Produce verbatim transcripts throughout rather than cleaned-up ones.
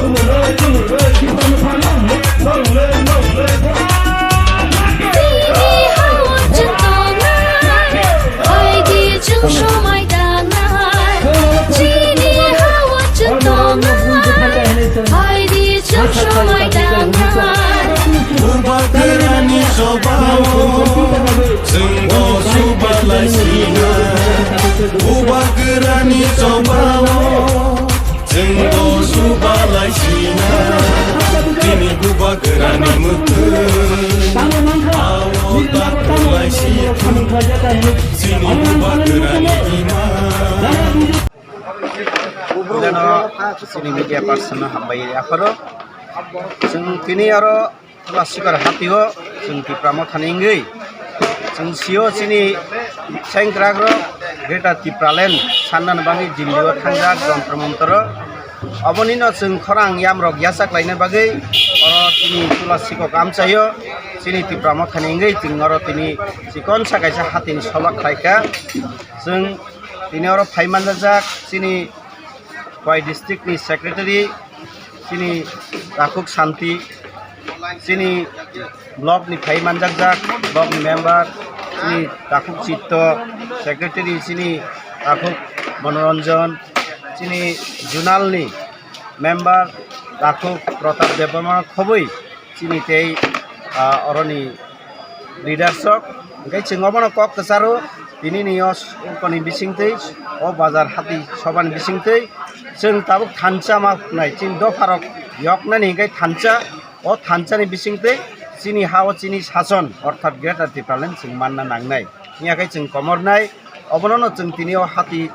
Chini hao chwng tongnai, phaidi chwng somai tangnai. Chini hao chwng tongnai, phaidi chwng somai tangnai. Bubagrani chobao, chwng bo subalai sina. Bubagrani chobao, chwng bo subalai sina. Chini bubagrani mwkhwng, ao dakulai si. Chini bubagrani ima. Jano chini media person no hambai yapharo. Chwng tini aro Chula sikar hatio chwng Tipra Mothani wngwi chwng sio chini sengkrakrok Greater Tipraland sannani bagwi Delhi-o thangjak Jantar Mantar-o. Obonino chwng khorang yamrok yachak laina bagwi oro chini chula sikok amchaio chini Tipra Mothani wngwi chwng oro tini chikonsa kaisa hatini soba khlaikha. Chwng tini oro phai manjak chini Khowai district ni secretary, chini Takhuk Santi, chini block ni phai manjakjak block ni member, chini Takhuk Chitto, secretary chini Takhuk Monoranjan, chini zonal ni member Takhuk Pratap Debbarma khobwi chini tei, ah, oroni leaders rok. Hingke chwng obono kok kwcharo, tini ni o s-, koni bisingtwi, o bazar hati sobani bisingtwi, chwng tabuk thansa ma nai, chini dopharok yoknani hingke thansa, o thansani bisingtwi chini ha o chini sason, orthat Greater Tipraland chwng manna nangnai. Hingya khe chwng komornai, obono no chwng tini o hati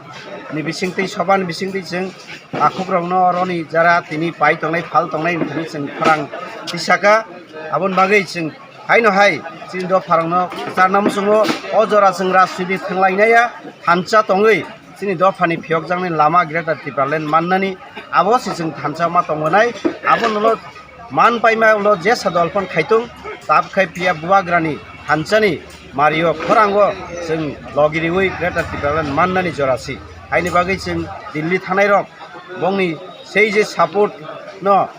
ni bisingtwi, sobani bisingtwi chwng takhukrokno oroni jara tini pai tongnai, phal tongnai, wngthani chwng khorang tisaka. Aboni bagwi chwng haino hai chini dopharokno kwcharna muchungo, o jora chwng rajniti thwnglainaya thansa tongwi chini dophani phiyokjaknai lama Greater Tipraland mannani abo se chwng thansa ma tongnai. Abono man paima ulo jesa dol phano khaitung, tab khai phiya bubagrani thansani mario khorango chwng logi riwi Greater Tipraland mannani jora si. Haini bagwi chwng Delhi thanai rok bongni sei je support no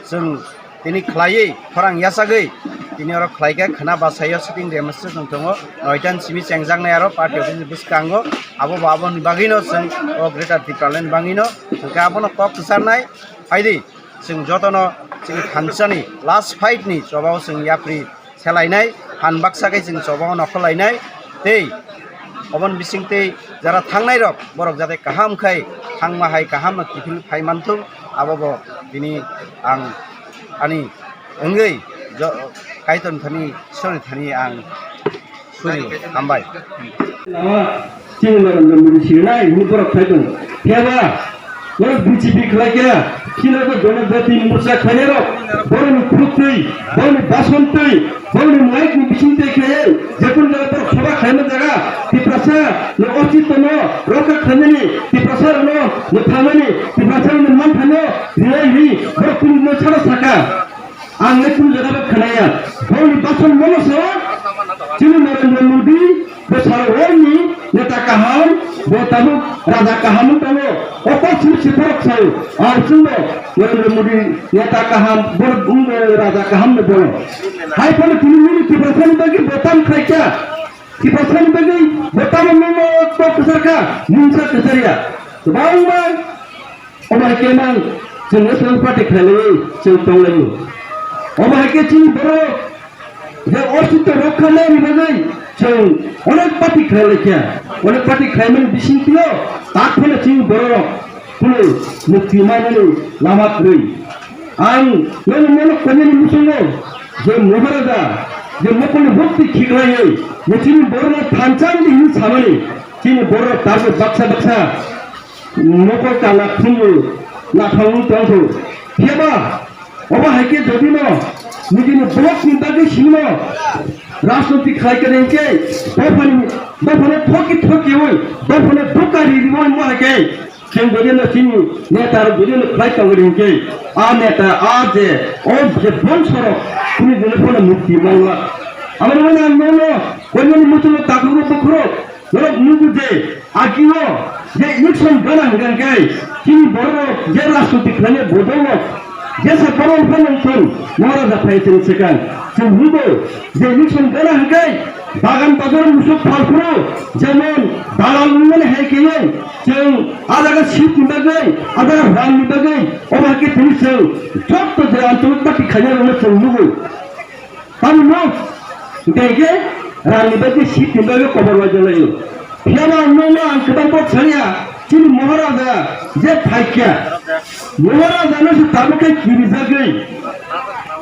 chwng tini khlaiwi khorang yachagwi tini oro khlaikha khwna basaio sitting demonstration tongo noita ni simi chengjaknai aro party office ni bwskango abo bo aboni bagwino chwng o Greater Tipraland bangwino hwnkhe abono kok kwcharnai phaidi. Chwng jotono chini thansani last fight ni chobao chwng yapri selainai, phan baksa khe chwng chobao nokhorlainai tei oboni bisingtwi jara thangnai rok borok jate kaham khai thangma hai kaham no kiphil phai manthung, abo bo tini ang ani wngwi jo-, Kaitor thani, Ishwar thani ang Suri, hambai. Lama chini Narendra Modi sinai, hini borok khai tongo. Phiya ba, borok B J P khlai kha, chini bo Janajati Morcha khlainai rok, borokni khuruk twi, borokni bason twi, borokni mic ni bising twi khlai, jekun jaga borok soba khlaima jaga, Tiprasa ni ostitto no rokha khlaimani, Tiprasa no, no thamani, Tiprasa ni manthano rilai ri, borok kunu no sara saka. Ang le kunu jaga bai khwnaya. Boni bason mono sao, chini Narendra Modi, bo sara world ni neta kaham, bo tabuk raja kaham wng tongo. Oko simi si borok sao, ang chwngbo Narendra Modi neta kaham, borok wngbo raja kaham no bono. Hai phano tini nini Tiprasa ni bagwi bo tam khlai kha. Tiprasa ni bagwi bo tam no no kok kwchar kha, mungsa kwchar ya. Kwbangma Omo hai khe mang chwng national party khlailaiwi chwng tonglaio. Omo hai khe chini borok je ostitto rokha nani bagwi chwng onek party khlailai kha. Onek party khlaimani bisingtwio tak phano chini borok kunu mukti manani lama kwrwi. Ang nono nono koinani muchungo je Maharaja je mokolni bukti khiklaiwi je chini borokno thansa wngdi hwnwi samani chini borok tabuk baksa baksa Mokol kala khumui nathangwi tongkhu. Phiyaba obo hai khe jodi no nijini block ni bagwi simi no rajniti khlai khe hwnkhe dophani, dophano thoki thokiui dophano bukari riui mo hai khe chwng jodi no chini neta rok jodi no khlai tongwi hwnkhe a neta a je o je bongso rok kunu dino phano mukti manglak. Abo no ang nono koinani muchungo takhukno bukhurok Norok nugo je, agio je election gana hwnkha khe, chini bororok je rajniti khlainai bodolrok, Jesa borok phano wngthun, Maharaja phai chwng swkang. Chwng hugo, je election gana hwnkhe, bagan bazar musuk phalphuru, jemon dalal wngmani hai khe, chwng a jaga seat ni bagwi, a jaga rang ni bagwi, obo hai khe tini chwng jotto je Anchalik Party khainai rokno chwng nugo. Tamno hwnkhe rangni bagwi seat ni bagwi kobor bai jalaio. Phiyaba ang nono ang kwbang kok sanya, chini Maharaja je phaikya, Maharaja no se tabuk khe kirijagwi,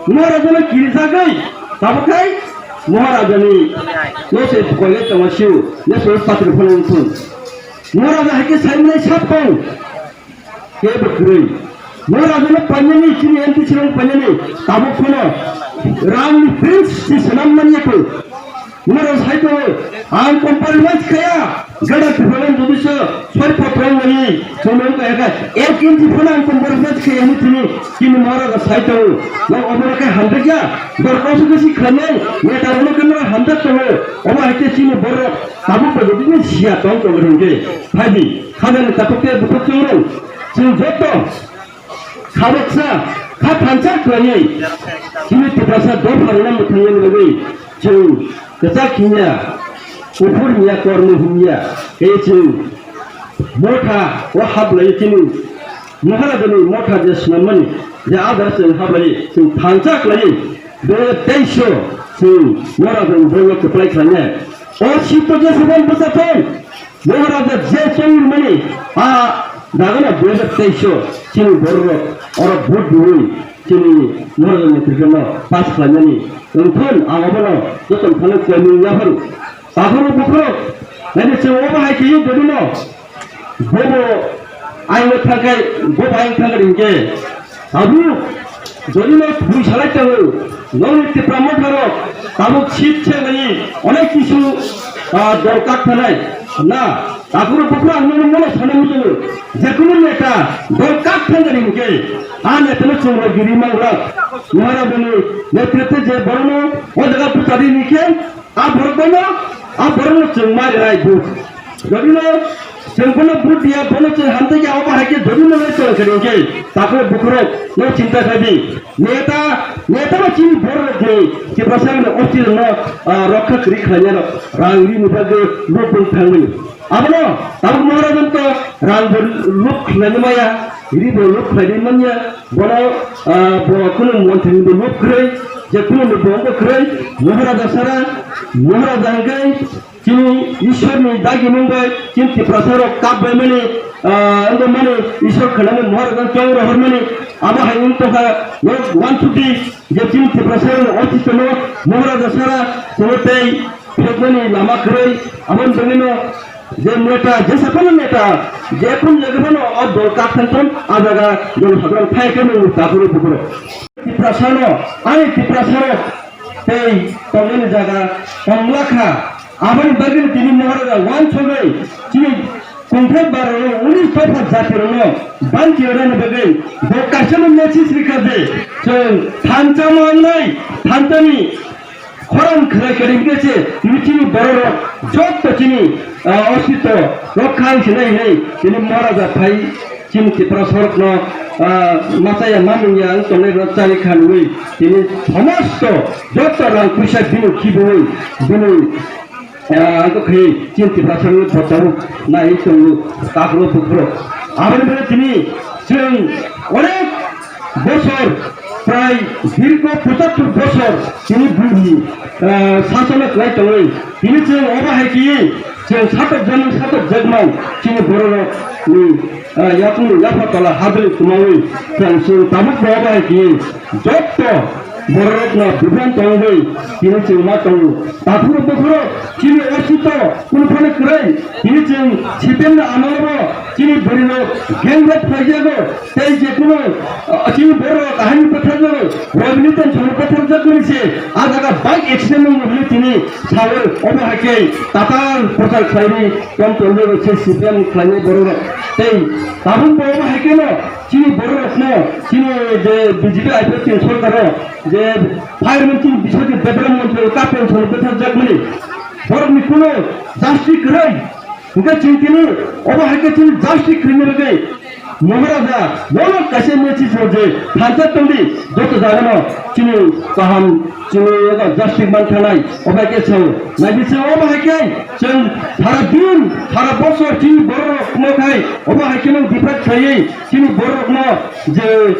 Maharaja no kirijagwi tabuk khe Maharaja ni no se koile tongma siu, ne se patri phone wngthun. Maharaja hai khe sai mwnai sap tong. Kebo kwrwi. Mo rajano painani, chini M T C rok painani, tabuk phano rangni prince si swnam manya ko. Mo rok sai tongo, ang compromise khaya, gada Tipraland jodi se soi potro mani, chwng kaya kha, ek inch phano ang compromise khaya ni tini, chini mo rok sai tongo. Mo obo khe hamjakya, dorkar se bisi khanai, neta rok khe mo hamjak tongo, obo hai khe chini borok tabuk bo jodi ni siya tong tong rwngkhe, phaidi. Khajani takhuk tei bukhuk chwngrwng, chwng joto kha baksa, kha thansa khlaiwi chini Tiprasa dopha rwna mwthangna bagwi chwng kwchak hinya, kuphur hinya, kormo hinya, tei chwng motha o hablaiwi chini Maharajani motha je swnammani je adar chwng hablaiwi chwng thansa khlaiwi dui hajar teis o chwng Maharajani boino kwplai khlainai. O sito je sebon bwsajak Maharaja je chongmani a dagana dui hajar teis o chini bororok oro vote riwi chini Maharaja netrikno pass khlaimani wngthun ang abono joto thani koimung yaphar takhoro bukhoro naidi chwng obo hai khe jodino bobo ayno thangkai bobo ayno thangkai hinkhe Tabuk, jodi no bui salai tango, nongni Tipra Motha rok, tabuk seat se lai, onek kisu, ah, dol kak thanai, na, takhoro bukhro ang nono mono sana muchungo, jekunu neta, dol kak thangani hinkhe, a neta no chwng rok giri mang rok, Maharajani netritwe je borok no, o jaga bwchadi ni khe, A borok bono, a borok no chwng mari rai bu. Jodi no chwng bono bu dia, bono chwng hamtwi ya, obo hai khe jodi no lai tong khe hinkhe, takhoro bukhurok no chinta khai di. Neta, neta ba chini borok rok ni, Tiprasa ni osti no, ah, rokha kwrwi khlainai rok, rang ri ni bagwi lobong thangmani. Abono tabuk Maharaja to rang bo lub khlainai maya, ri bo lub khlainai manya, bono, ah, bo kunu montri ni bo lub kwrwi, je kunu ni bo wngkha kwrwi, Maharaja sara, Maharaja hwnkhe chini Ishwar ni dagi mung bai, chini Tiprasa rok kap bai mani, ah, wngkha mani Ishwar khwnani Maharaja chong rohor mani, abo hai wng tongkha, no one fifty, je chini Tiprasa rok ni otito no Maharaja sara, chini tei Phiyoknani lama kwrwi, aboni bagwino je neta, jesa phano neta, je phano jaga phano o dol kak thang thang, a jaga jonosadharon phai khe nung takhoro bukhoro. Tiprasano, ani Tiprasarok tei tongnani jaga tongla kha. Aboni bagwino tini Maharaja wansugwi chini Kongthai barorok unis dopha jatirokno banchi rwnani bagwi bo kaisano message rikha je chwng thansa mangnai, thansani khorang khwlai kwrwi hwnkhe se tini chini bororok jotto chini, ah, ostito rok khang sinai hinwi tini Maharaja phai chini Tiprasarokno, ah, machaya mamungya wng tongnai rok chari khanwi tini somosto jotto rang puisa bini khibiwi bini Ah, ang khe chini Tiprasani photo nai tongo, takhoro bukhoro. Aboni bagwi tini chwng onek bosor, prai dirgho pochattor bosor tini buini, ah, sasana khlai tongwi. Tini chwng obo hai khe chwng satok jani satok jakmang chini bororokni, ah, yakungni yapha tola hadri twmawi chwng chwng tabuk bo obo hai khe Jotto bororokno bubang tongwi tini chwng ma tongo. Takhuro bukhuro chini ostito kunu phano kwrwi. Tini chwng C P M ni amalobo chini bwrwirok gang rape khlaijago. Tei je kunu, ah, chini bororok ahani bwtharjago. Robini tension bwtharjakmani se ah jaga bike accident wngmani tini sawi obo hai khe tatal prochar khlaini tong tongwi se C P M khlainai bororok. Tei tabuk bo obo hai kheno Chini bororokno, chini je B J P I P F ni sorkaro je fireman chini biswajit Debbarma montri o kapen salo bwthar jakmani borokni kuno justice kwrwi. Hwnkhe chwng tini obo hai khe chini justice kwrwini bagwi Maharaja, bono kaisa message rw je, thansa tongdi, joto jagano chini kaham, chini ego justice man thanai, obo hai khe chwng, naidi chwng obo hai khe chwng sara din, sara bosor chini bororokno khai, obo hai khe no defend khaiwi chini bororokno je,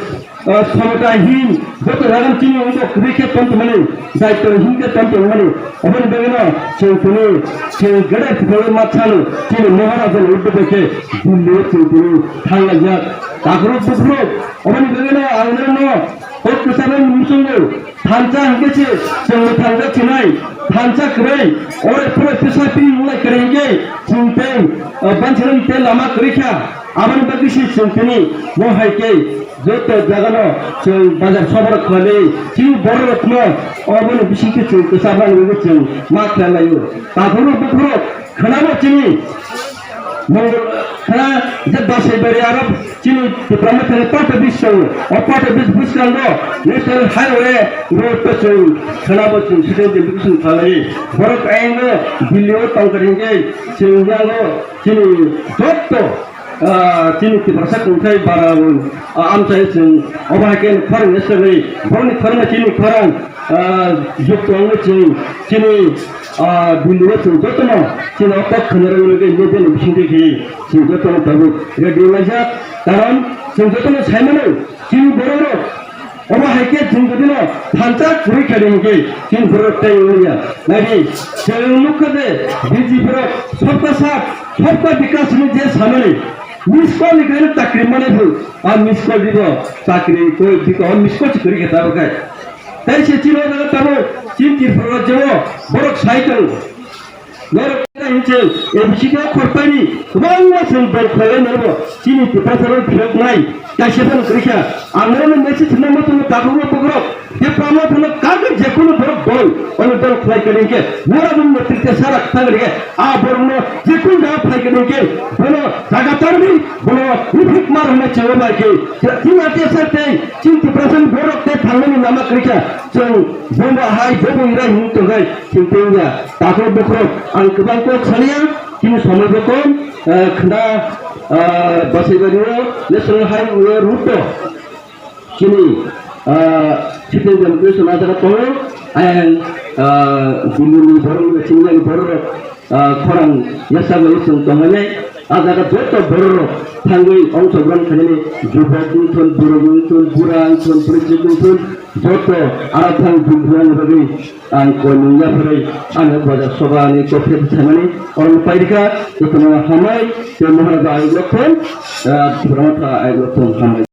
ah, somata hin, joto jagan chini wngkok kwrwi khe tong tongmani, daityo hin khe tong tongmani, oboni bagwino chwng tini, chwng gede kwthangwi ma sano, chini Maharaja ni uddebe khe Delhi o chwng tini thanglaijak. Takhurok bukhurok, oboni bagwino ang norokno kok kwcharnani muchungo, thansa hwnkhe se chwngno thansa sinai, thansa kwrwi, ore phore phisa pi wngna kwrwi hwnkhe chwng tei, ah, bansinani tei lama kwrwi kha, aboni bagwi se chwng tini bo hai khe joto jagano chwng bazar sobar khlaiwi, chini bororokno oboni bisingtwi chwng kwcharnani bagwi chwng ma khlai laio. Takhurok bukhurok khwnabo chini Mongol khna je Basaibari aro chini Tipra Motha ni part office chwng, o part office bwskango National Highway road to chwng khwnabo chwng Citizen Deputation khlai laio. Borok ayang o Delhi o tongkha hwnkhe chwng yango chini joto ah, chini Tiprasa kungthai bara, ah, amchai chwng obo hai khe khorang ya sagwi, borokni khorang chini khorang, ah, yukto wngwi chwng chini, ah, bindino chwng jotono chini o kok khna rwgwi media ni bisingtwi khe chwng jotono tabuk ready wnglaijak. Karon chwng jotono sai mano, chini bororok obo hai khe chwng jodi no thansa kwrwi kha di hwnkhe chini borok tei wngya. Naidi, chwng nukha je B J P rok sabka saath, sabka vikas hinwi je samani, miss call ni kaino chakri manai phu, a miss call dibo chakri koi diko, a miss call se kwrwi khe tabuk khai. Tei se chini o jaga tabuk chini Tripura rajyo o borok sai tongo. Norok khe hinse A B C D o khorpaini kwbangma chwng dol khlaiwi norbo chini Tiprasarok phiyoknai kaisa phano kwrwi kha. Ang norokno message rwna muchungo takhukno bukhurok je kwbangma phano kagwi jekunu borok dol ono dol khlai kwrwi khe norokni netrite sara kwthang rikhe a borokno jekunu jaga phai kwrwi khe bono jaga tarwi bono rifik mar hwnwi chwngwi bai khe chini A T S R tei chini Tiprasani borok tei thangnani lama kwrwi kha chwng bomba hai bobo irai hwnwi tongnai. Chwng tei wngya takhuk bukhuk ang kwbang kok saliya, chini somoi bo kom, eh, khna, eh, Basaibari o National Highway road o chini, eh, Citizen Deputation a jaga tongo, ayang, eh, Delhi ni borok ni, Chini ni borok rok, eh, khorang yasa bai chwng tongo ne, a jaga joto borok rok thangwi ongsogram khainani jubok wngthun, borok wngthun, bura wngthun, bwrwi wngthun, joto aro thang jubok wngthun bagwi. Ang koi nung yapharwi ano bazar soba ni kok khe bwthaimani oro pairikha, jotono hambai tei Maharaja ayuk lokthon, ah, Tipra Motha ayuk lokthon hambai.